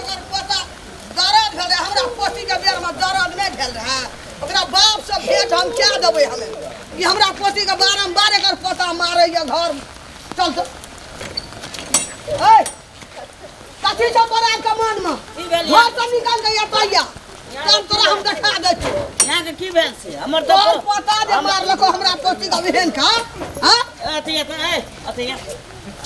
ओकर पोता दर्द भेल रहै, हमरा पोतीके बेरमे दर्द नहि भेल रहै। ओकरा बापसँ भेंट हम कए देबै। हमे ई हमरा पोतीके बारम्बार एकर पोता मारैए घर। चल तऽ ऐ, कथी छौ तोरा आरके मनमे? की भेल? घर से निकल के एतैया तब तोरा हम देखा दै छियौ। यहाँ के की भेल से हमर तऽ तोहर पोता जे मारलको हमरा पोती के एहन का हाँ अथी एतऽ ए अथी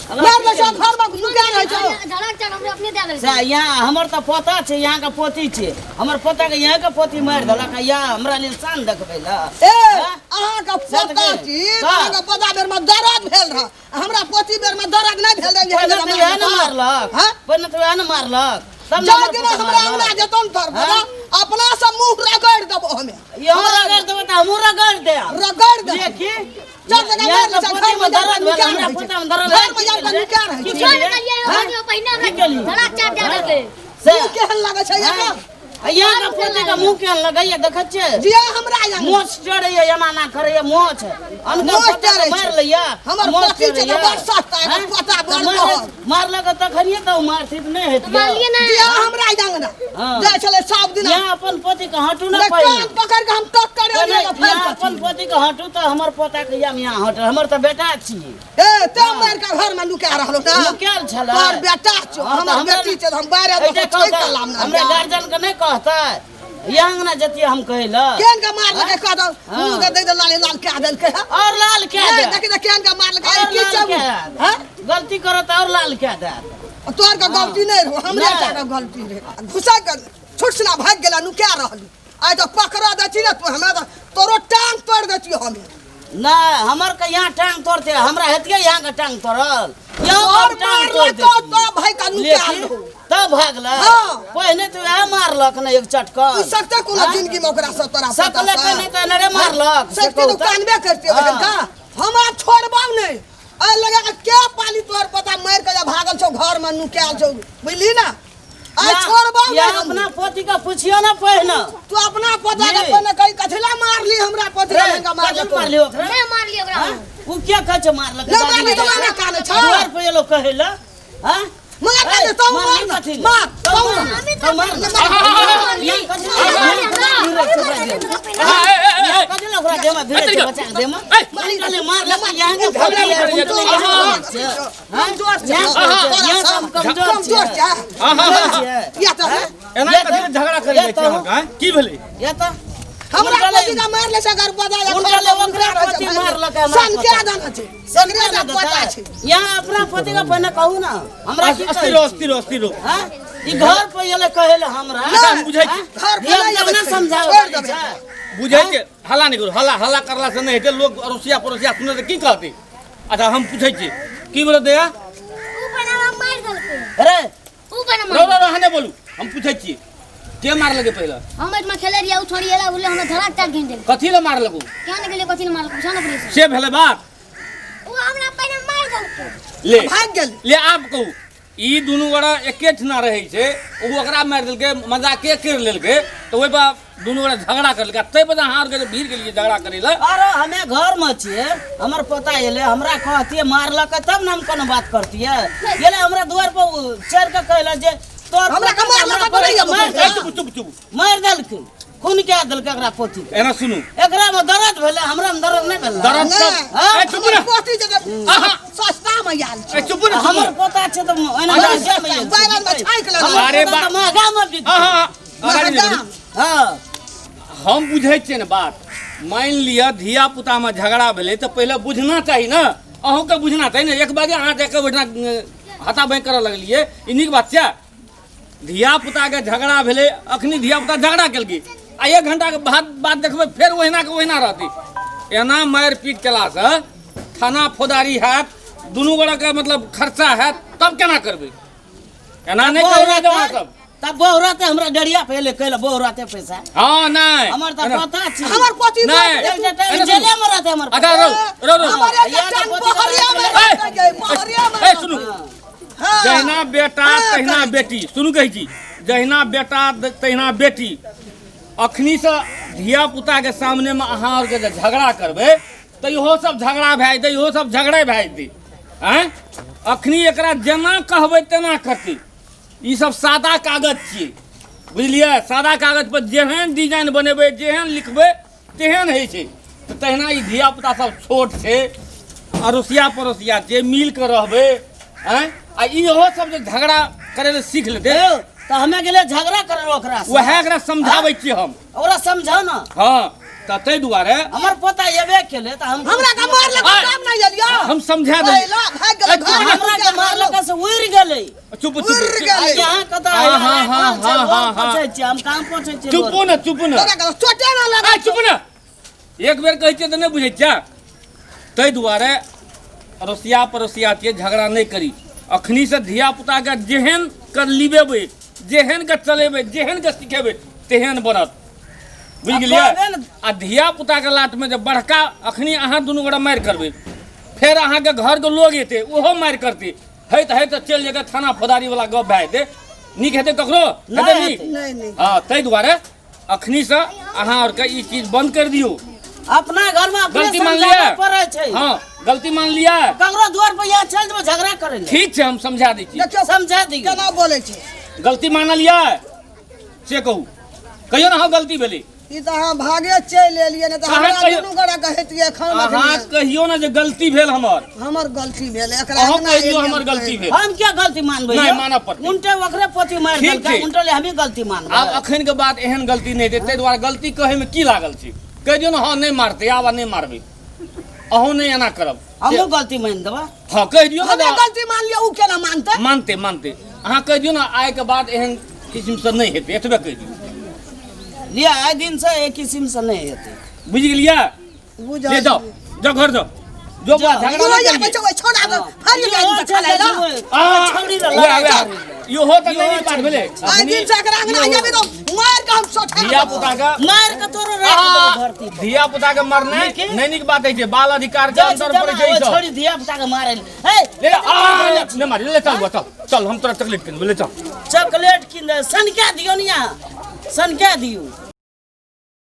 मार लै छौ, घर में लुका रहै छौ। झड़क चल हमरा अपने दे देलकै। से यहाँ हमर तऽ पोता छै, यहाँ के पोती छै। हमर पोता के यहाँ के पोती मारि देलक आ यहाँ हमरा लेल शान देखबै लए। ए, अहाँके पोता छी, अहाँके पोता बेर में दर्द भेल रह, हमरा पोती बेर में दर्द नहि भेल रहे। पहिने तऽ वएह ने मारलक। हाँ? पहिने तऽ वएह ने मारलक तब ने जा हमर दिना पोता हमरा मारलक। अंगना जेतौ ने तोहर पोता अपना से मुंह रगड़ देबो हमे। इहो रगड़ देबै तऽ हमहूँ रगड़ देब। रगड़ देबो। देखी चल जगह यहाँ मार ले, के घर पोती में में जाके दर्द भेल, नुका हमरा रहै छै। पोता में दर्द घर भेल, में जाके नुका रहै की छै। छोड़ केलियै? देलियै हाँ? हम पहिने की हमरा केलियै? झड़क चाट दे देलकै। से मुंह केहन लगै छै एकर? आ यहाँ के पोती के मुंह केहन लगैया देखै छियै? जिया हमरा यहाँ मोछ चढ़ैया, एना एना करैया मोछ। अनकर मोछ पोता के चढ़ै छै। मारि लैया। हमर मोछ पोती छै तऽ चढ़ैया। बड़ सस्ता, एकर हैं? पोता बड़ तऽ महग। मारलक तखनिये तऽ मारथिन, नहि हेतियै? मारलियै ना। जिया हमरा यहाँ हाँ। जाइ छलै सब दिन। यहाँ अपन पोती के हटू ना नहि, पहिने। कान पकड़ के हम टक्कर पहिने एलियै ने यहाँ फाड़ि अपन पोती के हटू तऽ हमर पोता के यहाँ यहाँ हटल। हमर तऽ बेटा छी। ए, ते मारि के घर में लुका रहलो ना। लुकायल छलै। तोहर बेटा छौ, हाँ, तऽ हमर हमरा बेटी छै, तऽ हम बाहर एते एबै कहतै, तऽ लाम ना। हमरा गार्जियन के नहि कहतै? यहाँ अंगना जतियै हम कहै लए। केहन के मारलकै कह दो। हाँ। मुंह के दे दे, लाल लाल कए देलकै हँ। और लाल कए ए, दे। देखी तऽ केहन के मारलकै। और की लाल छौ? कए दे। हँ? गलती करत और लाल कए देत। तोहर के गलती नहि रहो, हमरे नहि। टा के गलती रहे। घुसा के छुटसना भागि गेला, नुका रहली। आइ तऽ पकड़ा दै छी ने तू हमरा तऽ तोरो टांग तोड़ि दै हमे। नहि, हमर के यहाँ टांग तोड़ते? हमरा हेतियै यहाँ के टांग तोड़ल? यहाँ तोहर टांग तोड़ मारलकौ देतियै। तब भाइ के नुका लेकिन रहू। तब भागलै। हाँ। पहिने तऽ वएह मारलक ने एक चटकन। तू सकते कोनो हाँ? जिंदगी में ओकरा से तोरा सकले पहिने तऽ एनरे मारलक से सकते कहू तो तऽ। कानबे करते। हाँ। ओखन का हम आब छोड़बौ नहि। आइ लगा के के पाली तोहर पता मारि के जे भागल छौ, घर में नुकायल छौ, बुझली ना? आइ छोड़बौ या नहि हम। अपना पोती के पूछियो ना पहिने। तू अपना पोता के जी। पहिने कही कथिला मारली हमरा पोती के? रे, लंगा कथी मारलकौ। मारली ओकरा? नहि मारलियै ओकरा हाँ? हम। उ क्या कहै छै मारलक? नहि मारली तऽ ओना कानै छौ। दुआर पर एलो कहै लए, हाँ? मार ए, दे तो, मारली मार कथी लए? मार तो तो मार मार। तो मार। यहाँ कथी लए? यहाँ कथी लए भिड़ै छै ओकरा देहमे? यहाँ कथी लए ओकरा देहमे भिड़ै छै बच्चाके देहमे? मारले मारलक, यहाँ के झगड़ा पोती करै है, छै। हम तऽ यहाँ आहा। कमजोर छियै। कमजोर छै। हाँ? तोरा यहाँ सब हम कमजोर कमजोर छियै। छै। कमजोर छियै। या तऽ एना या कथी तऽ- लए झगड़ा करै या जाइ छी तऽ- अहाँके, आँय? की भेलै? या तऽ हमरा उनका ले- पति का मारले से अगर बदा या उनका ले ओकरा पति मारलक हमरा सन पता। के दाना छै, सनका सनके ना पता देतै। छै। यहाँ अपना पति का पहिने कहू ना, हमरा की अस्थिर कहै रहो, छी? अस्थिर रहो, अस्थिर रहो। हाँ? ई घर पर एलै कहै लए हमरा। अच्छा, हम बुझै छी। घर पर धिया नहि पुता अबै ने छै। समझाबै छोड़ि वाली देबै। छै। बुझै छै, हल्ला नहि करू। हल्ला हल्ला करला से नहि हेतै, लोक अड़ोसिया पड़ोसिया सुनत तऽ की कहतै? अच्छा, हम पूछै छी, की बोलो दया? ऊ पहिने हमरा मारि देलकै। अरे ऊ पहिने रहो मारलकै। रहो, अहाँ नहि बोलू। हम पूछै छी, के मारलकै पहिले? हम एहिठमा खेलै रहियै, ऊ छोड़ी एला उले हमरा धड़ाक चाट घिन देलकै। कथी लए मारलक ओ? किया ने गेलियै कथी लए मारलकै, पूछा ने पड़ै छै। से भेलै बात। ऊ हमरा पहिने मारि देलकै। ले भागि गेल। ले, आब कहू, ई दुनू गोरा एके ठिना रहै छै, ओ ओकरा मारि देलकै, मजाके करि लेलकै, तऽ ओहि पर दुनू गोरा झगड़ा करलकै, आ ताहि पर अहाँ आरके जे भीड़ गेलियै झगड़ा करै लए। अरे, हमे घर में छियै, हमर पोता एलै, हमरा कहतियै मारलक तब ने हम कोनो बात करतियै। एलै हमरा दुआर पर चढ़ि के कहले जे तोहर हमरा के पोता मारलक हमरा तऽ नहि पोता मारि ए, देलक। चुप चुप चुप। मारि देलकै, खून कए देलकै एकरा पोती के। एना सुनू, एकरा में दर्द भेलै, हमरा में दर्द नहि भेलै। दर्द सब हाँ? ए, चुप ने। पोती जे आहा। सस्ता में आयल ए, छै। चुप ने, चुप हमर ने। पोता छै तऽ ओना अच्छा, महगा में आयल छै। बैगन में छाँकि लेलक। हमर अरे पोता बा- तऽ महगा में बिकतै। आहा, आगाड़ी नहि महगा। बढ़ू। हाँ। हम बुझै छियै ने बात। मानि लिअ धिया पुतामे झगड़ा भेलै तऽ पहिले बुझना चाही ने, अहूँके बुझना चाही ने। एक बाजे अहाँ जाकऽ ओहिठिना हाथाबाँहि करऽ लगलियै, ई नीक बात छै? धिया पुताके झगड़ा भेलै, अखनी धिया पुता झगड़ा केलकै आ एक घंटाके बाद बात देखबै फेर ओहिनाके ओहिना रहतै। एना मारि पीट केलासँ थाना फौदारी हैत, दुनू गोड़ाके मतलब खर्चा हैत, तब केना करबै? एना नहि करबै अहाँ सब। तब बहु रहते हमरा डरिया पहिले कैला बहु रहते पैसा। हाँ, नहि हमर तऽ एना- पता छी। हमर पोती नहि। एक जेले में रहते हमर। अच्छा, रहो रहो रहो। हमर एक टांग पहरिया में रहते गई, पहरिया में। ए, सुनू। हाँ। जहिना बेटा हाँ, तहिना करै छी। बेटी। सुनू, कहै छी, जहिना बेटा तहिना बेटी। अखनीसँ धिया पुताके सामनेमे अहाँ आरके जे झगड़ा करबै तऽ इहो सब झगड़ा भए जेतै, इहो सब झगड़े भए जेतै। आँय, अखनी एकरा जेना कहबै तेना करतै। ई सब सादा कागज छियै, बुझलियै? सादा कागज पर जेहन डिजाइन बनेबै, जेहन लिखबै तेहन होइ छै। तऽ तहिना ई धिया पुता सब छोट छै, अड़ोसिया पड़ोसिया छै, मिल कऽ रहबै। आँय, आ इहो सब जे झगड़ा करै लए सीख लेतै। यौ, तऽ हमे गेलियै झगड़ा करै लए ओकरा से। उएह एकरा समझाबै छियै हम। ओकरा समझाउ ने। हँ, तऽ ताहि दुआरे हमर पोता एबे केलै तऽ हम हमरा के मारलक आय। काम नहि एलियो। हम समझा देबै। पहिला भागि गेलै घर। हमरा के मारलक से उड़ि गेलै। चुप चुप। उड़ि गेलै। आ यहाँ कतऽ हाँ, हाँ, हाँ, हाँ, हाँ, हाँ। पहुँचै छियै हम, कहाँ पहुँचै छियै? चुपू ने, चुपू ने। तोरा के चोटे ना आ लगै। चुप ने, एक बेर कहै छियै तऽ नहि बुझै छियै। ताहि दुआरे अड़ोसिया पड़ोसिया छियै, झगड़ा नहि करी। अखनीसँ धिया पुताके जेहन के लिबेबै, जेहन के चलेबै, जेहन के सिखेबै, तेहन बनत, बुझि आ गेलियै? कहबै ने। आ धिया पुताके लाटमे जे बड़का अखनी अहाँ दुनू गोटा मारि करबै, फेर अहाँके घरके लोग एतै, ओहो मारि करतै, होइत होइत चलि जेतै थाना फौदारी वाला गप भए जेतै। नीक हेतै ककरो? हेतै नहि नीक? हेतै। नहि नहि। हँ, ताहि दुआरे अखनीसँ अहाँ आरके ई चीज बंद करि दियौ। अपना घर में अपने गलती मान समझाबे लिअ। पड़ै छै। हँ, गलती मान लिअ। ककरो द्वार पर यहाँ चल जेबै झगड़ा करै लए। ठीक छै, हम समझा दै छी। देखियौ समझा दियौ। केना बोलै छै। गलती मानलियै से कहू, कहियौ ने। हँ, गलती भेलै। ई तऽ अहाँ भागे चलि एलियै, नहि तऽ अहाँ हमरा कहियौ- दुनू गोरा के हेतियै एखन। अहाँ कहियौ ने जे गलती भेल हमर। हमर गलती भेल एकरा। अहाँ अंगना कहि दियौ एलियै हमर हम। गलती भेल। हम क्या गलती मानबै? नहि, यौ? मानऽ पड़तै। उनटे ओकरे पोती मारि ठीक देलकै, छै। उनटे ले हमही गलती मानबै। आब अखन के बाद एहन गलती नहि हेतै, ताहि दुआरे गलती कहैमे की लागल छै? कहि दियौ ने, हँ, नहि मारतै आब, आ नहि मारबै, अहूँ नहि एना करब। हमहूँ गलती मानि देबै। हँ, कहि दियौ ने। हमे गलती मान लिअ, उ केना मानतै? मानते, मानते। अहाँ कहि दियौ ने, आइके बाद एहन किसिमसँ नहि हेतै, एतबे कहि दियौ। लिअ, आइ दिन से एक किसिम से नहि हेतै। बुझि गेलियै? बुझल। ले जाओ, जाओ घर जाओ, जो बा जाओ। झगड़ा नहि इहो करियै। छै, ओहि छौड़ा के फाड़ि इहो के आदमी चलि खेलाइ जाइ लए। छै, आ, छौड़ी लए उएह, लड़ाइ उएह। करै लए। इहो तऽ नहि नीक बात भेलै। आइ दिन से एकरा अंगना आबि तऽ मारि के हम सोठा धिया पुता के मारि के तोरो राखि देबौ धरती पर। धिया पुता के मरनाइ नहि नीक बात होइ छै, बाल अधिकार के जाइ छी अंदर जमा, पड़ै छै ई ओहि सब। छौड़ी धिया पुता के मारै लए। हे, ले ले, आ, ले, ले मारी, ले चल बुआ, चल चल, हम तोरा चॉकलेट किनबै, ले चल। चॉकलेट किन दे, सनका दियौ ने यहाँ, सनका दियौ।